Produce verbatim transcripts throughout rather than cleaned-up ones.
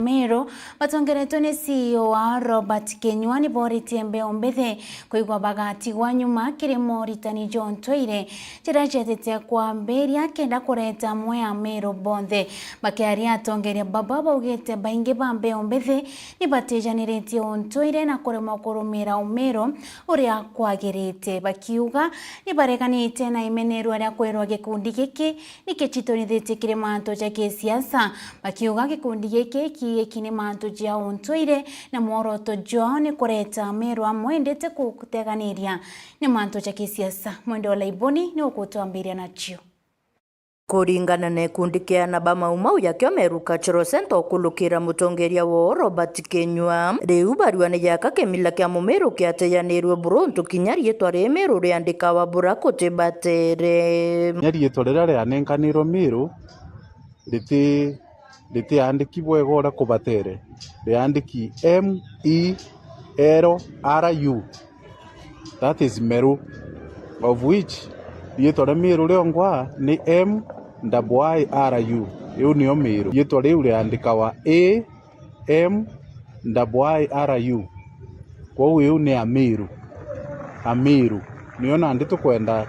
Meru batongeretwe ni C E O wao Robert Kinyua ni boritie mbeu mbithi kwigwa bagatigwa nyuma kiri moritani ja untwire jaria jetite kwambiria kenda kureta amwe Ameru bonthe. Bakiaria atongeria baba baugite baingi ba mbeu mbithi ni batijaniritie untwire na kuremwa kurumira Umeru uria kwagirite, bakiuga ni bareganite na imenerua ria kwirwa gikundi giki ni gicitonithitie kiri mantu ja kisiasa, bakiuga gikundi giki kiiki ni mantu ja untwire na mworoto jwao ni kureta Ameru amwe, indi ti kuteganiria ni mantu ja kisiasa. Mwende Olaiboni ni ukutwambiria nacio. Kuringana na gikundi kia ana ba Mau Mau jakio Meru Cultural Centre, ukulukira mutongeria woo Robert Kinyua, riu barua ni jaka kimila kia Mumiru kiatejanirwe buru untu kinya riitwa ri Miru riandikawa bura kutibatere. Kinya riitwa riria rianenkanirwe Miru riti, ritiandiki bwega uria kubatere, riandiki M E L R U, that is Meru, of which riitwa ria Miru riongwa ni M double I R U. Iu nio Miru. Riitwa riu riandikawa A M double I R U. Kwou iu ni Amiru. Amiru. Nio nandi tukwenda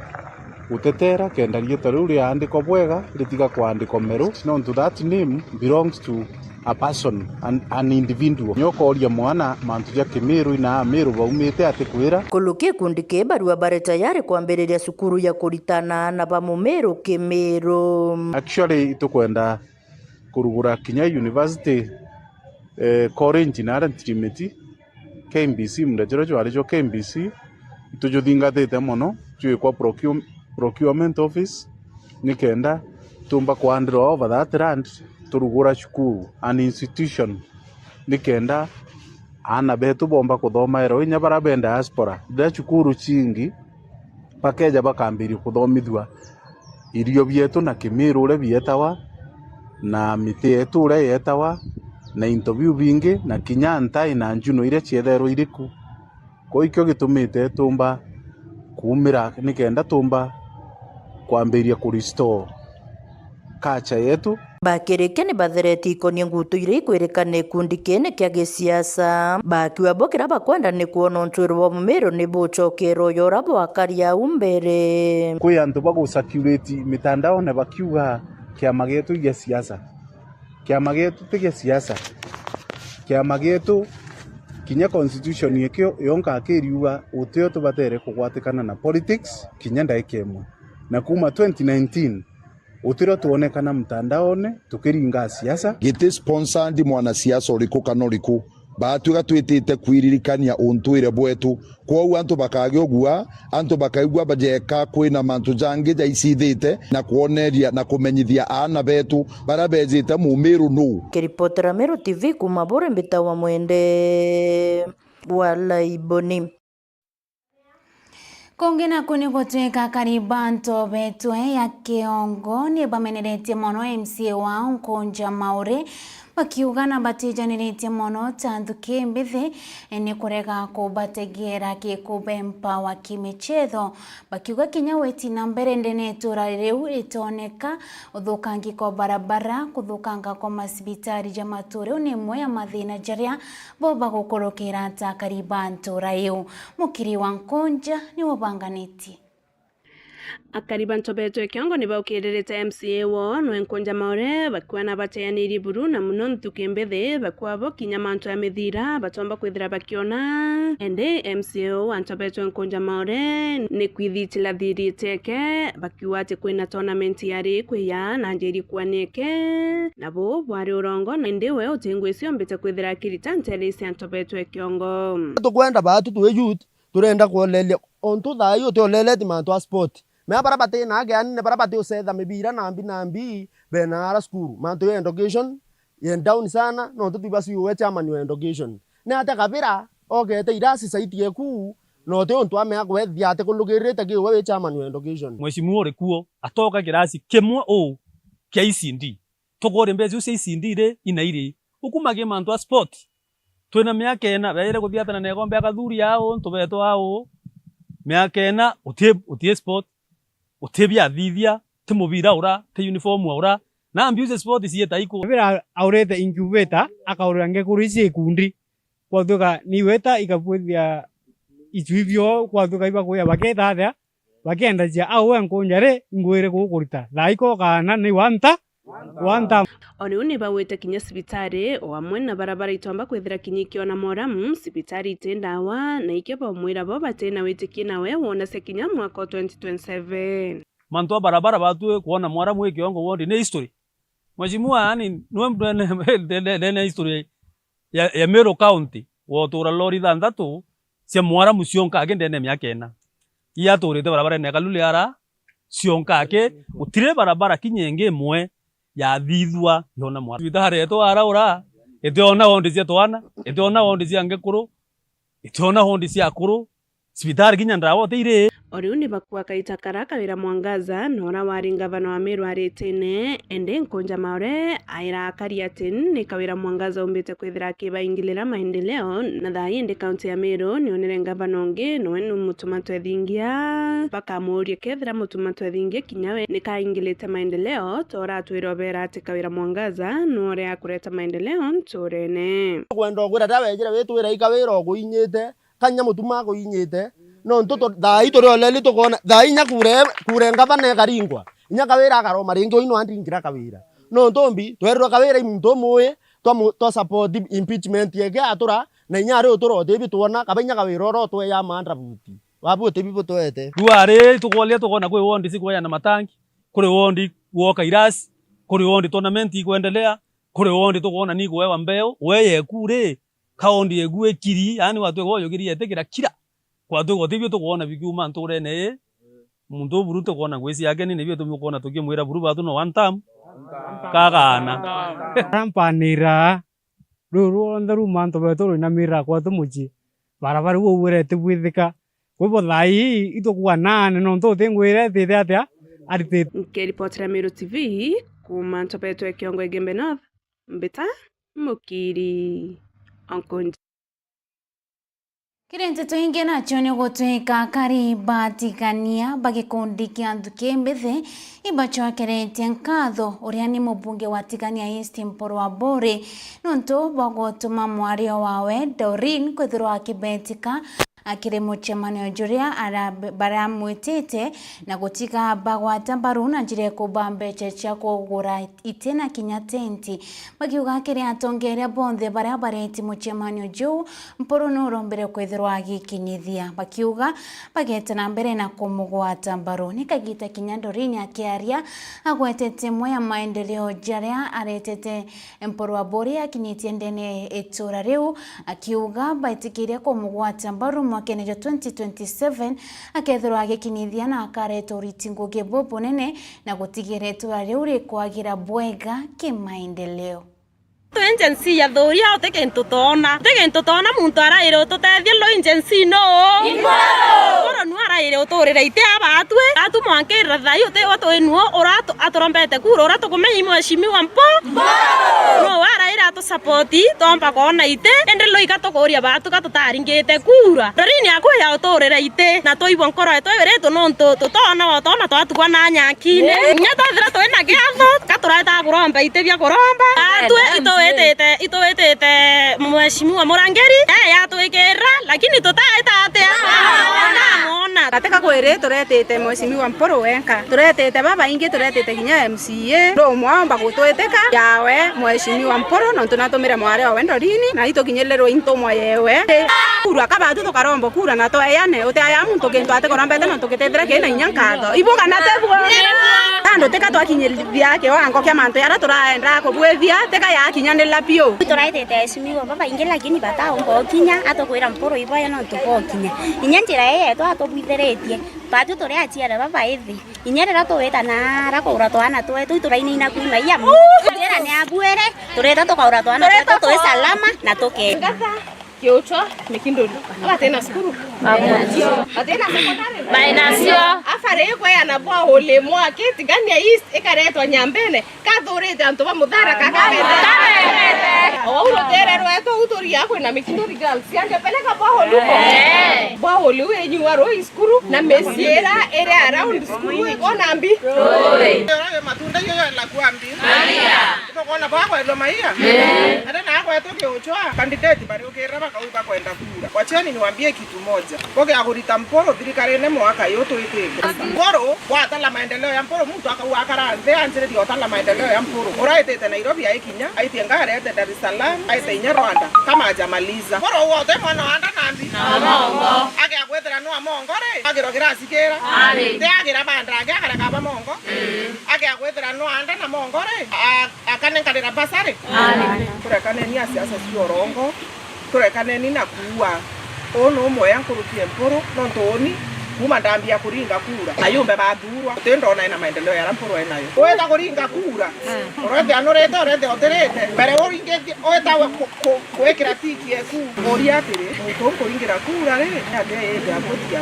gutetera kenda riitwa riu riaandikwa bwega, ritiga kwandikwa Meru, nontu that name belongs to a person, an, an individual. Nio ukoria mwana mantu ja Kimiru, ina Amiru baumite atikwira. Kuluki gikundi kii barua bari tayari kwambiriria cukuru ya kuritana aana ba Mumiru Kimiru. Actually, itukwenda kurugura kinya university, eh, college naria Ntirimiti, K M B C, muunda juria jwari jwa K M B C, itujuthingatite mono, jwikwa procure-, procurement office, nikenda tumba kwandirwa over that land, turugura cukuru, an institution, nikenda aana betu bomba kuthomaira o inya baria be diaspora. Riria cukuru cingi bakeja bakambiria kuthomithua, irio bietu na Kimiru uria bietawa, na miti yetu uria yetawa, na into biu bingi, na kinya ntai na njuno iria ciethairwa iri ku. Kwou ikio gitumite tumba kuumira nikenda tumba kwambiria ku restore culture yetu. Bakirikia ni batheretie ikonie ngutu iria ikwirikana gikundi kii ni kia gisiasa. Bakiuga bo kiria bakwenda ni kwona untwiro bwa Mumiru ni bucokerwa uyo uria bwakari au mbere. Kwi antu bagucirculate mitandaone bakiuga kiama gietu gia siasa. Kiama gietu ti gia siasa. Kiama gietu, kinya constitution ikio yonka kiriuga utio tubatere kugwatikana na politics kinya ndaika imwe. Na kuuma twenty nineteen, utirio twonekana mtandaone tukiringa siasa. Giti sponsored mwanasiasa uriku kana uriku. Baatwika twitite kwiririkania untwire bwetu. Kwou antu bakagea ugua, antu bakaigua bajeka kwina mantu jangi jaicithite na kwoneria na kumenyithia aana betu baria bejite Mumiru nuu. Kiripotera Meru T V kuuma Bure, mbitawa Mwende wa Laiboni. Kungi naku ni gutwika akari ba ntobetwe ya Kiongo ni bameneretie mono M C A wao Nkunja Mauri, bakiuga na batijaniritie mono ta nthuki mbithi ni kurega kubategera gikubempa wa kimichetho, bakiuga kinya weti na mbere ndene itura riu ritoneka, uthukangi kwa barabara, kuthukanga kwa macibitari ja maturi ni imwe ya mathina jaria bo bagukurukira ta akari ba ntura iu. Mukiri wa Nkunja niwe ubanganitie. Akari ba Ntobetwe Kiongo ni baukiririte M C A woo nwe Nkunja Mauri, bakiuga na bateanirie buru na muno nthuki mbithi, bakiuga bo kinya mantu ya mithira batomba kwithira bakiona. Indi M C A uu wa Ntobetwe Nkunja Mauri ni kwithitila thirite eke, bakiuga ati kwina tournament yari ikwiya na njeri kuania eke, na buu bwari urongo, na indi we uti ngwisi ombite kwithira akirita ntere cia Ntobetwe Kiongo. Tukwenda baatu twi youth, turenda kuoleria ontu thaa ii utioleleti mantu a sport. Mea baria batina ageani ni baria batiucetha mibira nambi nambi bena ara cukuru. Mantu ya education ye down sana, nontu twibaciuwe chairman wa education. Ni atia kabira ogete irasi saiti yeku, na uti untu amea kwethia ati kulugirite kiuwe wi chairman wa education? Mheshimiwa uri kuo, atoka kirasi kimwe uu kia E C D. Tukuria mbeca iu cia E C D ri, ina iri? Ukumage mantu a sport. Twina miaka ina, beire kuthiatana na ikombe akathuri au, ntubeto au. Miaka ina, uti, uti sport, uti biathithia, ti mubira ura, ti uniform ura, Na mbiu cia sport ciita iku. Kabira aurite incubator, akaurira ngekuru ici ikundi. Kwatwika ni iweta ikabwithia icui bio, kwatwika ibakuya baketa atia, bakiendagia au we nkunja ri, ngwire gukurita. Thaa iko kaana ni wanta, wanta. O riu ni bagwite kinya cibitari, o amwe na barabara itomba kwithira kinya ikiona moramu, cibitari iti ndawa, na ikio baumwira bo bati na witikio nawe wona cia kinya mwaka o twenty twenty-seven. Mantu a barabara batwi kwona mwaramu wi kiongo wondi ni history. Mheshimiwa, yani, niwe mtu ene, ndene, ndene history ya, ya Meru County, wotura lori thanthatu cia mwaramu cionka aki ndene ya miaka ina. Ia aturite barabarene ya Kalule ara, cionka aki, gutiri barabara kinya ingi imwe yathithua yona mwaramu. Cibitari yetu araura, itiona wondi cia twana, itiona wondi cia ngekuru, itiona wondi cia akuru, cibitari kinya ndawa uti iri. O riu ni bakua kaita kara Kawira Mwangaza, na uria wari ngavana wa Meru ari itene, indi Nkunja Maore aira akari ati ni Kawira Mwangaza umbite kwithira akibaingilira maendeleo, na thaa ii indi kaunti ya Meru nionere ngavana ungi, nowe numutuma twethingia, bakamuuria kethira mutuma twethingia kinya we nikaingilite maendeleo, ta uria atwire ubera ati Kawira Mwangaza nuwe uria akureta maendeleo nturene. Kwenda ugwira ta wejire witwira i Kawira uguinyite, ka inya mutuma akuinyite, nontu tu-, thaa ii turi o reri tukoona, thaa ii inya kura e-, kura e ngavana ikaringwa, inya Kawira akaroma ringi, uu ino andringira Kawira. Nontu mbi, twerwe Kawira i muntu umui, twamu-, twa support impeachment yake atura, na inya ari utura utibi twona, kaba inya Kawira ura utweya maandra buti. Babu utibi butwete. Riu ari, tukworia tukoona kwi wondi cikweana matangi, kuri wondi gwoka irasi, kuri wondi tournament ikwendelea, kuri wondi tukoona ni kuewa mbeu, weye kuri, Kaundi egwikiri, yaani watu egwa yugiri etikira kira. Kwatu gutibio tukwona bikiuma nturene ii. Muntu buru tukwona ngwisi yake ni nibio tumi ukwona tukimwira buru batu no one term. Kagana. Rampanira. Ruru rwonthe ruma antu betu rwinamira kwatu mucii. Barabara iu ugwirete bwithika. Kwibo thaa ii itukua nane nontu utingwire etite atia aritite. Nkiripotera Meru T V kuma Ntobetwe Kiongo Igembe North, Mbita Mukiri Onkonja. Kiri nteto ingi nacio ni gutwika akari ba Tigania ba gikundi kia Nthuki Mbithi ibacokeretie nkatho uria ni mubunge wa Tigania East Mpuru Aburi nontu bwa gutuma mwario wawe Doreen kwithirwa akibetika akiri mucemanio juria ara-, baramwitite na gutiga bagwata mbaru na njira ya kuba mbeca cia kugura iti na kinya tenti. Bakiuga kiri atongeria bonthe baria bareti mucemanio juu, Mpuru nurombere kwithirwa agikinyithia. Bakiuga bagete na mbere na kumugwata mbaru. Ni kagita kinya Doreen akiaria, agwetete imwe ya maendeleo jaria aretete Mpuru Aburi akinyitie ndene itura riu, akiuga baitikirie kumugwata mbaru mwakene jwa twenty twenty-seven, akethirwa agikinyithia na akareta uriti ngugi bubunene na gutigira itura riu rikwagira bwega kimaendeleo. Twi Gen Z ya thuria, uti kintu toona. Uti kintu toona muntu araire ututethie, loi Gen Z no? Mpuru. Mpuru nu araire uturire ite aba atwi. Atu mwankirira thai uti we twi nuo ura atu-, aturombete kura, ura tukumenya i mheshimiwa Mpu-, Mpuru. No araire atusapoti, tomba koona ite, indi loi ka tukuria batu ka tutaringite kura. Doreen akuya uturire ite, na twaigua nkoro yetu iritu nontu tutoona, watoona twatugwa na nyakine. Ii. Inya twethira twina giatho, ka tureta kuromba iti bia kuromba. Atwi ituwitite, ituwitite mheshimiwa Murangiri, eh, yatwikirira, lakini tutaita atia? Tutamwona. Katika kwiri turetite mheshimiwa Mpuru wenka. Turetite babaingi, turetite kinya M C A. Ndu umwe aomba gutwitika yawe mheshimiwa Mpuru, nontu natumire mwari owe Doreen, na itukinyirirwe i ntumwa yewe. Kura ka batu tukaromba kura na tweane, uti aya muntu kintu atikurombete nontu gitethira kina inya nkatho. Ibu kana tebuo? Andu tika twakinyithia kiwango kia mantu jaria turaenda kubwithia, tika yakinyanira biu. Turaitite mheshimiwa babaingi lakini bataumba ukinya, atukwira Mpuru iboya nontu bokinya. Inya njira ii yetu atubwithiritie. Batu turi aciari babaithi. Inya riria tuwita naara kugura twana twetu, iturainaina kwima ia mu. Njira ni abuire, tureta tukagura twana twetu twi salama na tukenda. Kiuchwa ni kinduri. Abatina cukuru. Batina secondary. Bainacio. Afare ikweana bwa ulimo aki Tigania East ikaretwa Nyambene. Kathurite antu ba muthara kakabete. Ou rutere rwa Eto uturia kwina Mikinduri Girls. Yangepeleka borehole huko. Eh. Borehole iu inyuwa rui cukuru na micii iria iri around cukuru iko na mbi. Rui. Ura wi matunda iyo yoelagua mbi. Maia. Tukwona bwa kwendwa maia. Eh. Ate na kwetwa kiuchwa. Candidate bariukirira bakauga kwenda kura. Wacheni niwaambie kitu moja. Boge ya kurita Mpuru thirikarine mwaka yu twitite. Mpuru, watala maendeleo ya Mpuru, muntu akauga akara nthi anjiririe utala maendeleo ya Mpuru. Uraitite Nairobi aikinya, aitie ngarete Dar es Salaam, aite inya Rwanda, kama hajamaliza. Mpuru wote mwana wa nda nambi. Na mongo. Agia gwithira no amongo ri, agirwa kirasikira. Ari. Ti agira banda, agia akareka ba mongo. Mm. Agia gwithira no anda na mongo ri, a-, akanenkanira basari. Ari. Kurekaneni a siasa cia urongo. Turekaneni na kuua. Uu nu umwe ya nkuruki e Mpuru, nontu uni, kuuma ndambia kuringa kura, na yumbe bathuurwa, uti ndona ina maendeleo yaria Mpuru enayo. Weta kuringa kura, urethia nurite, urethia utirite. Mbere uringithie, weta we ku-, ku-, gwikira tiki eku, uria atiri, muntu nkuringira kura ri, ni atia indi akuthia?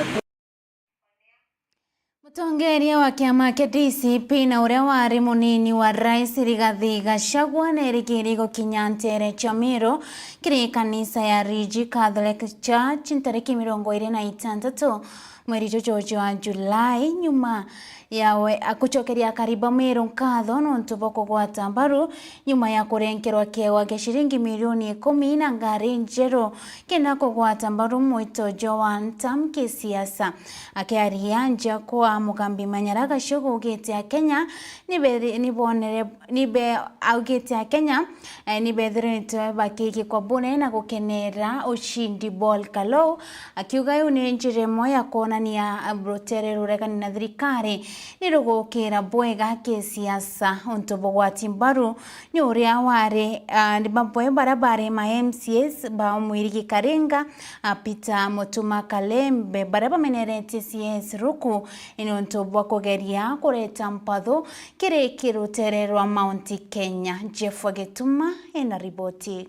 Mutongeria wa kiama kia D C P na uria wari munini wa rais Rigathi Gachagua nerigiri gukinya ntere cia Meru kiri kanisa ya Riji Catholic Church ntariki mirongo iri na itantatu mweri juju jwa Julai, nyuma yawe gucokeria akari ba Meru nkatho nontu bwa kugwata mbaru nyuma ya kurenkerwa kiewa kia ciringi milioni ikumi na ngari njeru kenda kugwata mbaru mwito jwa one term kisiasa. Akiaria nja kwa Mugambi Manyara, Gachagua augite Akenya nibe-, nibonere, nibe-, augite Akenya, eh, nibethiritwe bakigikwa bune na gukenera ucindi bwa Ol Kalou, akiuga iu ni njira imwe ya kwonania rutere ruregani na thirikari ni rugukira bwega kisiasa. Untu bugwati mbaru ni uria wari, ah, ni bamwe baria bari ma M C As ba Mwirigi Karinga, a Peter Mutuma Kalembe, baria bameneretie C S Ruku ni untu bwa kugeria kureta mpatho kiri kirutere rwa Mount Kenya. Jeff Gituma ena riboti.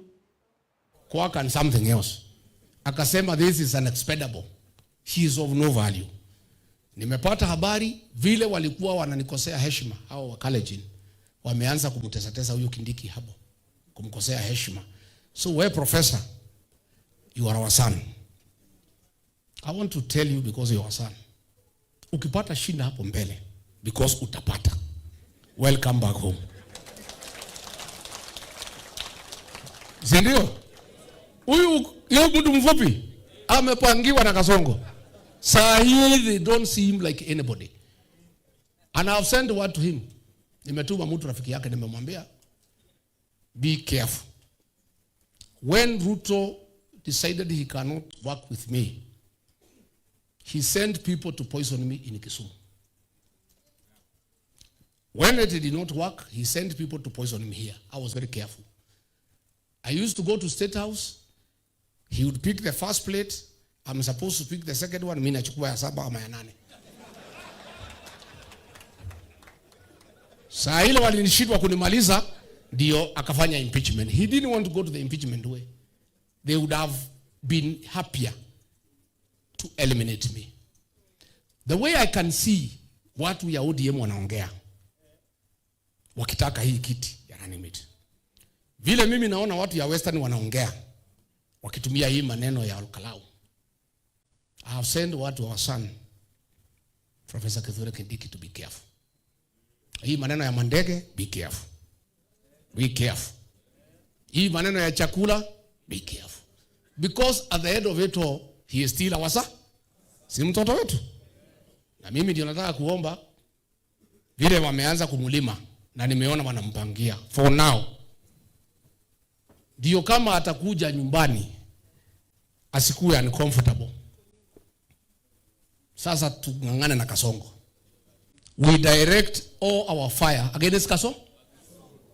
Kwaka and something else. Akasema, "This is unexpendable. She is of no value." Nimepata habari vile walikuwa wananikosea heshima hao wa Kalenjin, wameanza kumtesatesa huyu Kindiki hapo, kumkosea heshima. So we, Professor, you are our son. I want to tell you because you are our son. Ukipata shida hapo mbele, because utapata. Welcome back home. Si ndio? Huyu, huyu mtu mfupi amepangiwa na Kasongo. Saa hii they don't see him like anybody. And I have sent word to him. Nimetuma mtu rafiki yake, nimemwambia, "Be careful." When Ruto decided he cannot work with me, he sent people to poison me in Kisumu. When it did not work, he sent people to poison me here. I was very careful. I used to go to State House. He would pick the first plate. I'm supposed to pick the second one. Mimi nachukua ya saba ama ya nane. Saa ile walinishindwa kunimaliza, ndio akafanya impeachment. He didn't want to go to the impeachment way. They would have been happier to eliminate me. The way I can see watu ya O D M wanaongea, wakitaka hii kiti ya running mate. Vile mimi naona watu ya Western wanaongea, wakitumia hii maneno ya Ol Kalou. I have sent word to our son, Professor Kithure Kindiki, to be careful. Hii maneno ya mandege, be careful. Be careful. Hii maneno ya chakula, be careful. Because at the end of it all, he is still our son. Si mtoto wetu? Na mimi ndio nataka kuomba, vile wameanza kumlima, na nimeona wanampangia. For now, ndio kama atakuja nyumbani, asikuwe uncomfortable. Sasa tung'ang'ane na Kasongo. We direct all our fire against Kasongo.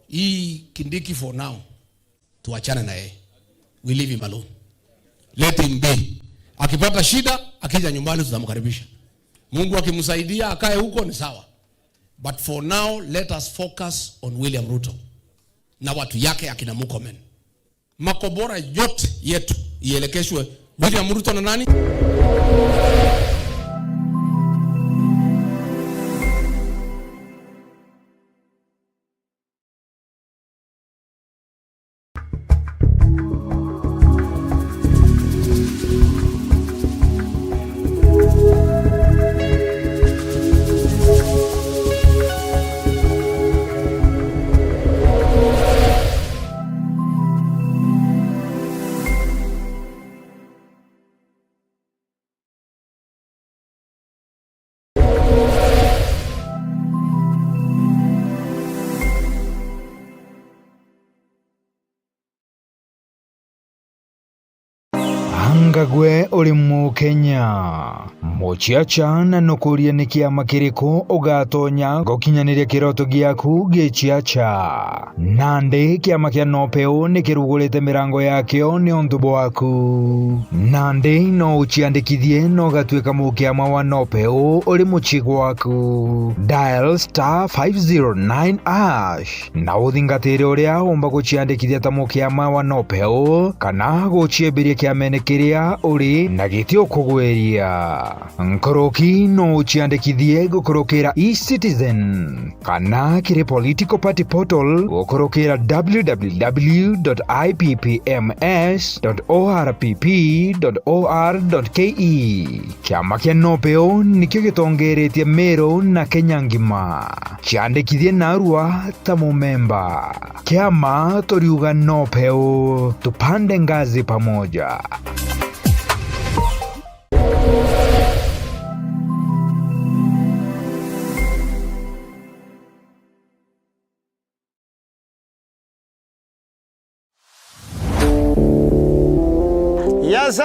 Hii Kindiki for now, tuachane na yeye. We leave him alone. Let him be. Akipata shida, akija nyumbani tutamkaribisha. Mungu akimsaidia akae huko ni sawa. But for now, let us focus on William Ruto na watu yake akina Murkomen. Makobora yote yetu ielekeshwe William Ruto na nani? Ngagwe uri Mukenya. Muciaca, na nukuria ni kiama kiriku ugatonya gukinyaniria kiroto giaku giciaca? Nandi kiama kia Nopeu ni kirugurite mirango yakio niuntu bwaku. Nandi no uciandikithie na ugatuika mukiama wa Nopeu uri mucii gwaku. Dial star five zero nine hash na uthingatire uria umba guciandikithia ta mukiama wa Nopeu kana guciembiria kiamene kiria uri na gitiukugwiria. Nkuruki no uciandikithie gukurukira eCitizen kana kiri political party portal gukurukira w w w dot i p p m s dot o r p p dot o r dot k e. Kiama kia Nopeu nikio gitongeretie Meru na Kenya ngima. Ciandikithie narua ta mumemba. Kiama turiuga Nopeu, tupande ngazi pamoja. Yes, sir.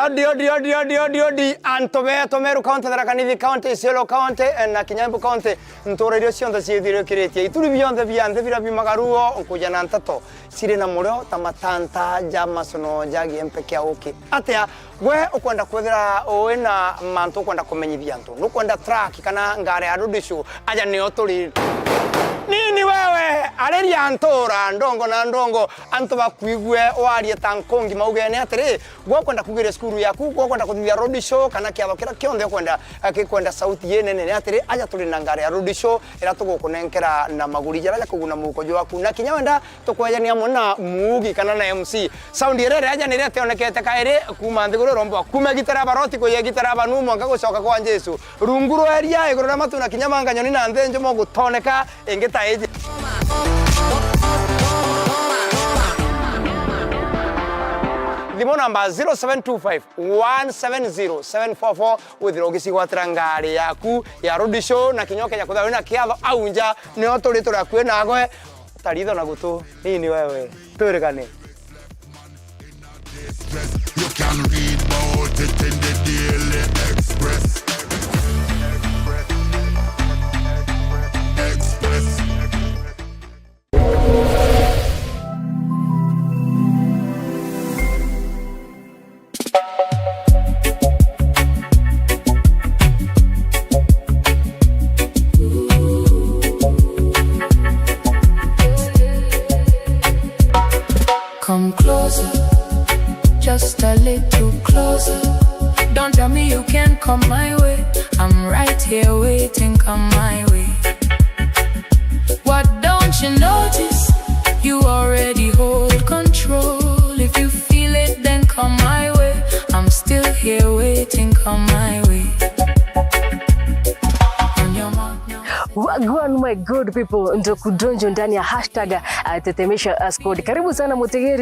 Odi, odi, odi, odi, odi, odi. Antu betu Meru County, Tharaka Nithi County, Isiolo County, eh, na kinya Embu County, ntura iria cionthe ciithiurukiritie. Ituri bionthe bia nthi biria biumagaruo nkuja na nteto ciri na murio ta matanta ja macono ja giempe kia uki. Atia? Gwe ukwenda kwithira ui na mantu ukwenda kumenyithia antu, nukwenda track kana ngari ya road show, aja nio turi. Nini wewe, ariria ntura ndongo na ndongo, antu bakwigue warie ta nkungi maugene atiri, gwe ukwenda kugiria cukuru yaku, gwe ukwenda kuthithia road show, kana kiatho kiria kionthe ukwenda, eh, gikwenda sauti inene, ni atiri, aja turi na ngari ya road show, iria tugukunenkera na maguri jaria jakuguna muhuko jwaku, na kinya wenda tukwejania amwe na muugi kana na M C. Sound iria iraja niria tionekete kairi kuuma nthiguru irombwa, kuuma gitara baroti kuya gitara banu mwanka gucoka kwa Jesu. Rungu rwa iria, iguru ria matu na kinya manga nyoni na nthi njumo gutoneka ingi ta iji. Thimu namba zero seven two five, one seven zero, seven four four, withire ugicigwatira ngari yaku ya road show na kinya ukeja kwithirwa wina kiatho au nja, nio turi turi akui nawe. Taritho na gutu, nini wewe? Twirigane. You can read about it in the Daily Express. Express. Come closer, just a little closer. Don't tell me you can't come my way. I'm right here waiting, come my way. What don't you notice? You already hold control. If you feel it, then come my way. I'm still here waiting, come my way. On your mark now. Wagwan, my good people, ndo kudonjo ndani ya hashtag, uh, Tetemesha Squad. Karibu sana mutegeri.